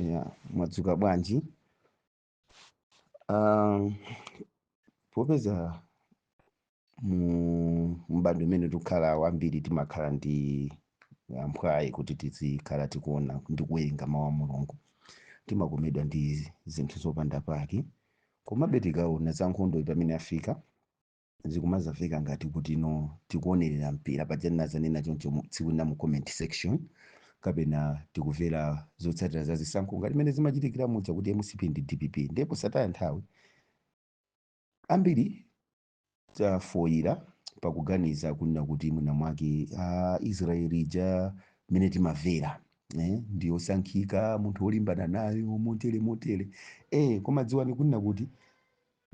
Ya, mwadzuka bwanji? Popeza mu m'badwo umene tikukhala, wambiri timakhala ndi amphwayi kuti tizikhala tikuona ndi kuwerenga mawu a Mulungu, timakomedwa ndi zinthu zopanda pake. Komabe tikaona za nkhondo pamene afika, zikumazafika ngati kuti no tikuonerera mpira paja ndinazanena choncho tsiku lina mu comment section, kapena tikumvera zotsatira za zisankho ngati mmene zimachitikira muja kuti MCP ndi DPP. Ndipo sataya nthawi, ambiri tafoyira pakuganiza kunena kuti mwina mwake Israeli ija mmene timamvera, ndi osankhika, munthu wolimbana nayo motere motere. Koma dziwani kunena kuti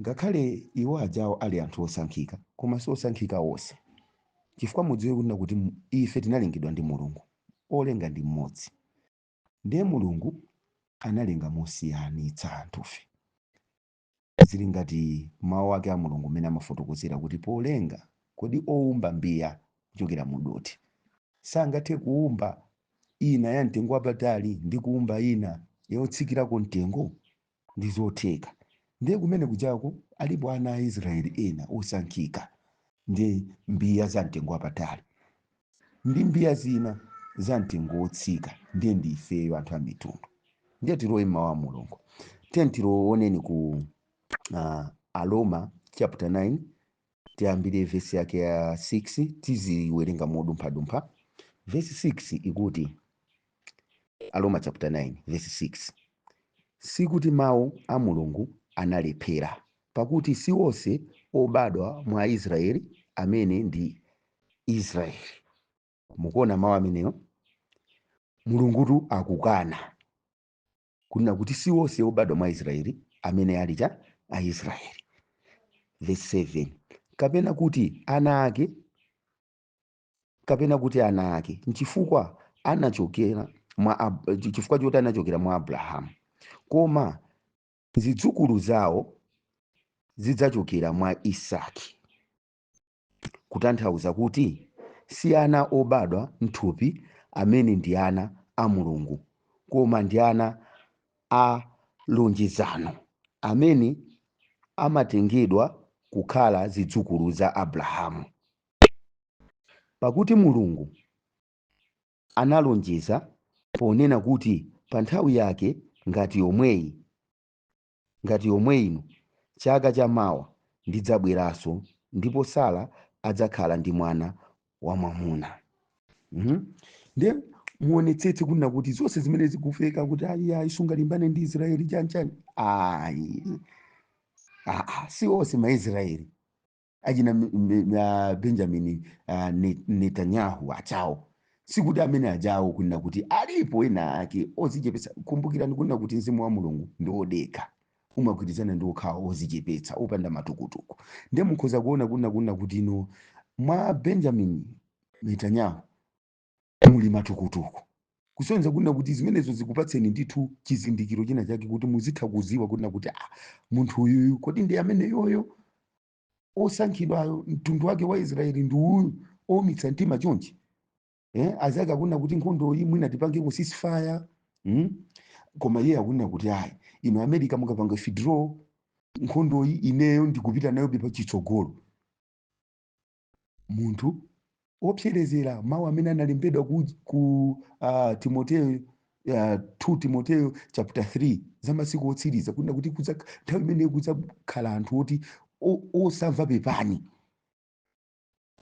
ngakhale iwo ajawo ali anthu osankhika, koma si osankhika onse, chifukwa mudziwe kunena kuti ife tinalengedwa ndi Mulungu, olenga ndi mmodzi. Ndiye Mulungu analenga mosiyanitsa anthufe. Zili ngati mawu ake a Mulungu mmene amafotokozera kuti polenga, kodi owumba mbiya kuchokera mu dothi sangathe kuwumba ina ya mtengo wapatali ndi kuwumba ina yotsikirako mtengo? Ndi zotheka. Ndiye kumene kujako alipo ana a Israeli ena osankhika ndi mbiya za mtengo wapatali ndi mbiya zina za mtengo wotsika, ndiye ndi ifeyo anthu a mitundu. Ndiye tilowe mmawu a Mulungu. Tiye tilooneni ku Aroma chapter 9, tiyambire vesi yake ya 6, tiziwerenga modumphadumpha. Vesi 6 ikuti, Aroma chapter 9 vesi 6: "Sikuti mawu a Mulungu analephera, pakuti si onse obadwa mwa Israeli amene ndi Israeli." Mukuona mawu ameneyo? Mulungutu akukana kunena kuti si onse obadwa mwa Israeli amene ali cha Aisraeli. Verse 7: "Kapena kuti ana ake, kapena kuti ana ake nchifukwa anachokera mwa chifukwa choti anachokera mwa Abrahamu, koma zidzukulu zawo zidzachokera mwa Isaki." Kutanthauza kuti si ana obadwa mthupi amene ndi ana a Mulungu, koma ndi ana a lonjezano amene amatengedwa kukhala zidzukulu za Abrahamu. Pakuti Mulungu analonjeza ponena kuti, "Pa nthawi yake ngati yomweyi, ngati yomwe ino chaka chamawa, ndidzabweranso ndipo Sara adzakhala ndi mwana wamwamuna." Ndiye muonetsetse kunena kuti zonse zimene zikufeka kuti ayi, ayi, sungalimbane ndi Israeli, chanchani, ayi, si onse Maisraeli achina Benjamin Netanyahu achawo. Sikuti amene ajawo, kunena kuti alipo ena ake ozichepetsa. Kumbukirani kunena kuti mzimu wa Mulungu ndi odekha, umagwirizana ndi okhawa ozichepetsa, opanda matukutuku. Ndiye mukhoza kuona kunena kuti ino mwa Benjamin Netanyahu muli matukutuku, kusonyeza kunena kuti zimenezo zikupatseni ndithu chizindikiro china chake kuti muzitha kuziwa kunena kuti munthu uyuyu kodi ndi amene yoyo osankhidwayo, mtundu wake wa Israeli ndi uyu omitsa mtima chonchi? Azake akunena kuti nkhondo iyi mwina tipange ku ceasefire, Koma iye akunena kuti ayi, ino America mukapanga withdraw, nkhondo iyi ineyo ndikupita nayo pa chitsogolo. Munthu opserezera mawu amene analembedwa ku Timoteo, 2 Timoteo chapter 3, za masiku otsiriza, kunena kuti nthawi imeneyo kudzakhala anthu oti osamva pepani,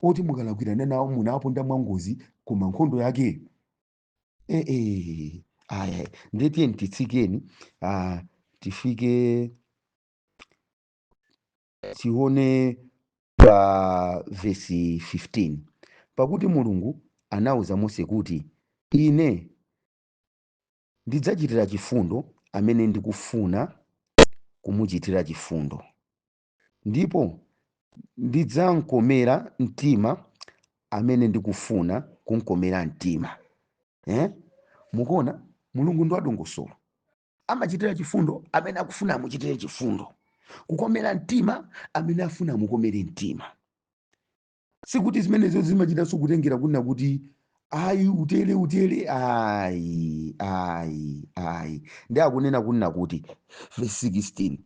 oti mukalakwirana nawo munaponda mwangozi, koma nkhondo yake aya. Ndiye tiye titsikeni, tifike tione pa vesi 15: "Pakuti Mulungu anawuza Mose kuti, 'Ine ndidzachitira chifundo amene ndikufuna kumuchitira chifundo, ndipo ndidzamkomera mtima amene ndikufuna kumkomera mtima.'" Mukuona, Mulungu ndi wadongosolo, amachitira chifundo amene akufuna amuchitire chifundo, kukomera mtima amene afuna amukomere mtima. Sikuti zimenezo zimachitanso kutengera kunena kuti ayi, utere utere, ayi, ayi, ayi. Ayi, ndi akunena kunena kuti verse 16,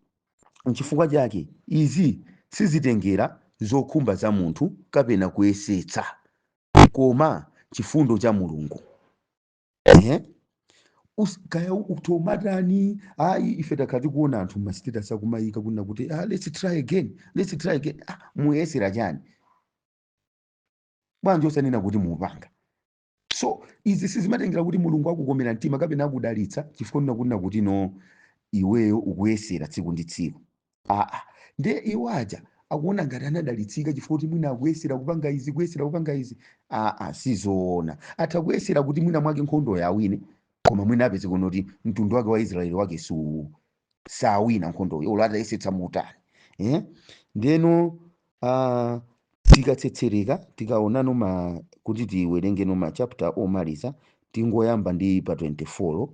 nchifukwa chake izi sizitengera zokhumba za munthu kapena kuyesetsa, koma chifundo cha Mulungu. Eh? Kaya utomatani, ayi, ife takhala tikuona anthu ma status akumayika kunena kuti, "Ah, let's try again, let's try again." Ah, muyesera chani? Bwanji osanena kuti mupanga? So izi sizimatengera kuti Mulungu akukomera mtima kapena akudalitsa chifukwa nena kunena kuti no, iweyo ukuyesera tsiku ndi tsiku. Aa, ndiye iwo aja akuona ngati anadalitsika chifukwa kuti mwina akuyesera kupanga izi, kuyesera kupanga izi. Aa, sizoona. Atha kuyesera kuti mwina mwake nkhondo yawine, koma mwina apeze kuona kuti mtundu wake wa Israeli wake su sawina nkhondoyo olo atayesetsa mutani, eh? Ndeno tikatsetsereka, tikaonano ma kuti tiwerengeno ma chapter omaliza, tingoyamba ndi pa 24,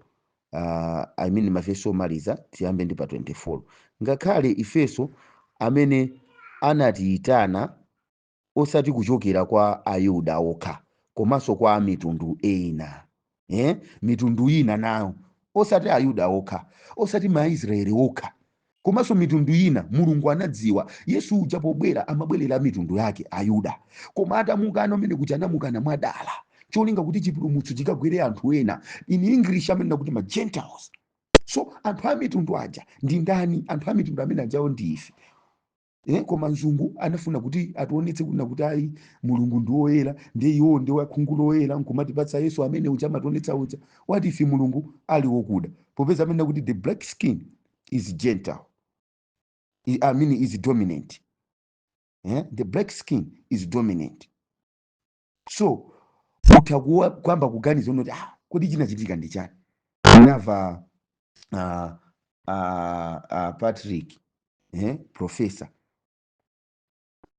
I mean mavesi omaliza, tiyambe ndi pa 24. Ngakhale ifeso amene anatiyitana osati kuchokera kwa Ayuda okha, komanso kwa mitundu ena, eh? Mitundu ina nayo, osati Ayuda okha, osati Maisraeli okha, komanso mitundu ina. Mulungu anadziwa Yesu uja pobwera amabwerera mitundu yake Ayuda, koma atamukana umene kuja anamukana mwadala, cholinga kuti chipulumutso chikagwere anthu ena. In English amanena kuti ma Gentiles. So anthu a mitundu aja ndi ndani? Anthu a mitundu amene ajawo ndi ife, eh? Koma mzungu anafuna kuti ationetse kunena kuti ayi, Mulungu ndi woyera, ndiye iwo ndi wakhungu loyera, nkumatipatsa Yesu amene uja amationetsa uja wati ife Mulungu ali wokuda, popeza amene kuti the black skin is Gentile, I mean is dominant, eh? The black skin is dominant. So utha kuyamba kuganiza unoti, ah, kodi chinachitika ndi chani? Ndinamva Patrick, Professor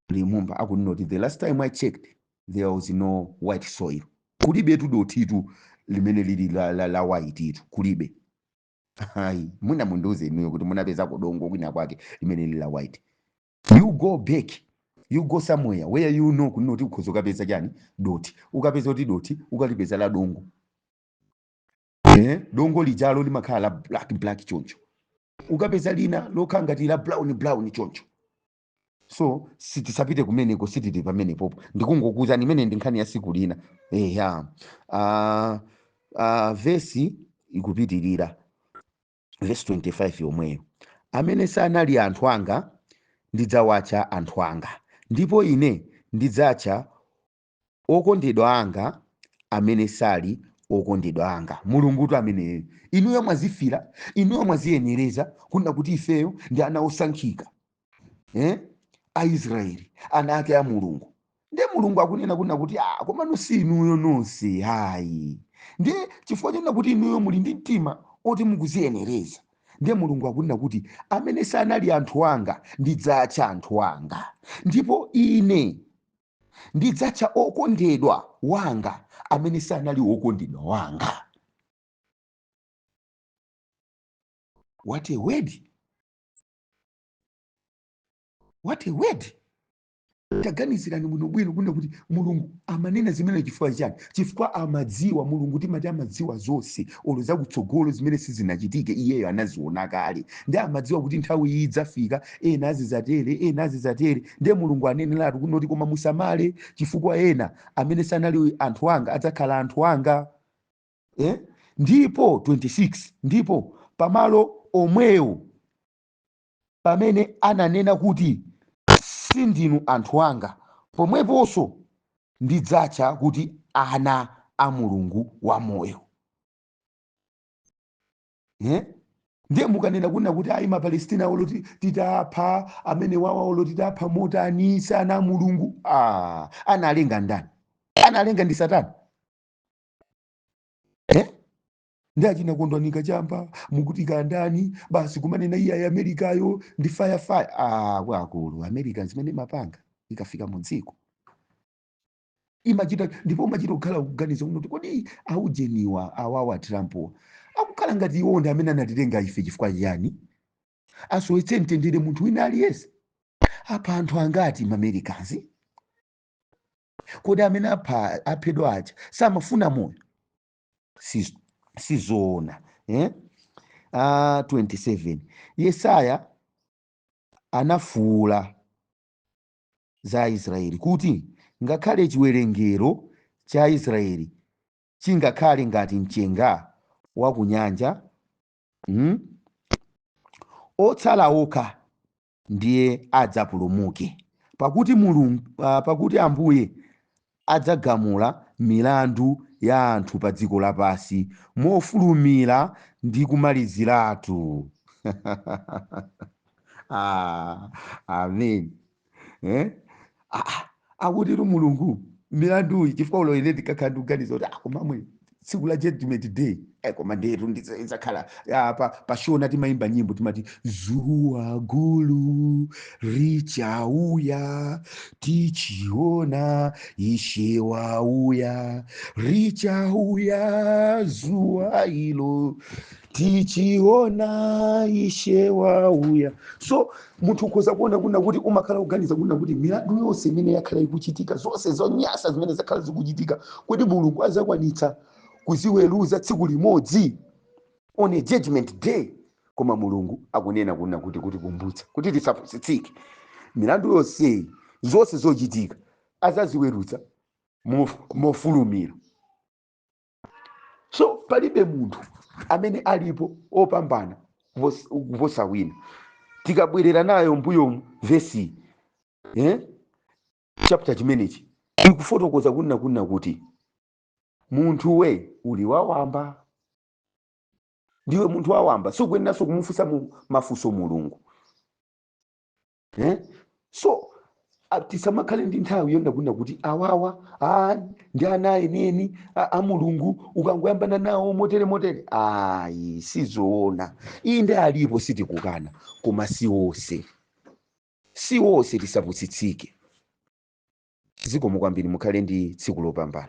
Limumba akunena kuti the last time I checked, there was no white soil. Kulibe tu dothitu limene lili la white itu, kulibe hayi. Mwina mundiuze inuyo kuti munapeza dongo kwina kwake limene lili la white. You go back, you go somewhere where you know kunena kuti ukhoza ukapeza chani, doti. Ukapeza kuti doti ukalipeza la dongo, eh? Dongo lijalo limakhala la black black choncho, ukapeza lina lokhala ngati la brown brown choncho. So sitisapite kumeneko, sitili pamenepopo, ndikungokuuzani imene ndi nkhani ya siku lina. Eya, vesi ikupitirira, vesi 25 yomweyo: amene sanali anthu anga ndidzawatcha anthu anga, ndipo ine ndidzatcha okondedwa anga amene sali okondedwa anga. Mulungutu ameneyo. Inuyo mwazifira, inuyo mwaziyenereza kunena kuti ifeyo ndi ana osankhika, eh? Aisraeli, ana ake a Mulungu. Ndiye Mulungu akunena kunena kuti, ah, komano si inuyo nonse hayi. Ndiye chifukwa chonena kuti inuyo muli ndi mtima oti mukuziyenereza, ndiye Mulungu akunena kuti amene sanali anthu anga ndidzatcha anthu anga, ndipo ine ndidzatcha okondedwa wanga amene sanali okondedwa wanga. What a word, what a word! Taganizirani bwinobwino kunena kuti Mulungu amanena zimene chifukwa chani? Chifukwa amadziwa. Mulungu timati amadziwa zonse, olo zakutsogolo zimene sizinachitike iyeyo anaziona kale. Ndi amadziwa kuti nthawi iyi idzafika, ena azizatere, ena azizatere. Ndiye Mulungu aneneratu kunoti, koma musamale, chifukwa ena amene sanali anthu anga adzakhala anthu anga, eh? Ndipo 26, ndipo pamalo omwewo pamene ananena kuti sindinu anthu anga, pomweponso ndidzatcha kuti ana a Mulungu wamoyo, eh? Ndiye mukanena kunena kuti ayi, Mapalestina olo titapha amene wawa, olo titapha motani, si ana a Mulungu. Ah, analenga ndani? Analenga ndi Satana, eh? Ndi achina Kondwani Kachamba mukuti kandani basi kumanena iye ayi, Amerikayo ndi fire fire. Ah, akulu, America zimene imapanga ikafika mu dziko imachita, ndipo umachita kukhala kuganiza kuti kodi aujeniwa awawa Trump akukhala ngati iwo ndi amene anatitenga ife chifukwa chiyani? Asowetse mtendere munthu wina aliyense. Apha anthu angati Maamericans? Kodi amene apha aphedwa aja samafuna moyo? Sizoona, eh? 27 Yesaya anafuula za Israeli kuti ngakhale chiwerengero cha Israeli chingakhale ngati mchenga wa kunyanja, Otsala okha ndiye adzapulumuke, pakuti Mulungu, pakuti Ambuye adzagamula milandu ya anthu pa dziko lapansi mofulumira ndi kumaliziratu. Ah, amen, eh? Ah, akutitu Mulungu milanduyi, chifukwa ulo ine ndikakhala ndikuganiza kuti, ah, komamwe tsiku la Judgment Day, koma ndetu idzakhala pa Shona timayimba nyimbo, timati zuwa gulu richauya, tichiona Ishe wauya, richauya zuwa ilo, tichiona Ishe wauya. So munthu ukhoza kuona kuna kuti umakhala kuganiza kuna kuti milandu yonse imene yakhala ikuchitika, zonse zonyasa zimene zakhala zikuchitika, kuti Mulungu azakwanitsa kuziweruza tsiku limodzi on a Judgment Day. Koma Mulungu akunena kuna kuti kutikumbutsa kuti tisapusitsike, milandu yonseyi, zonse zochitika azaziweruza mofulumira. So palibe munthu amene alipo opambana kuposa wina. Tikabwerera nayo mbuyomu vesi, eh? Chapter chimenechi ikufotokoza kunena kuti munthu we uli wawamba, ndiwe munthu wawamba, sikuyeneranso kumufunsa mafunso Mulungu, eh? So tisamakhale ndi nthawi yonena kunena kuti awawa, ndi ana enieni a Mulungu, ukangoyambana nawo motere motere, ayi, sizoona. Inde alipo, sitikukana, koma si wonse, si wonse, tisaputsitsike. Zikomo kwambiri, mukhale ndi tsiku lopambana.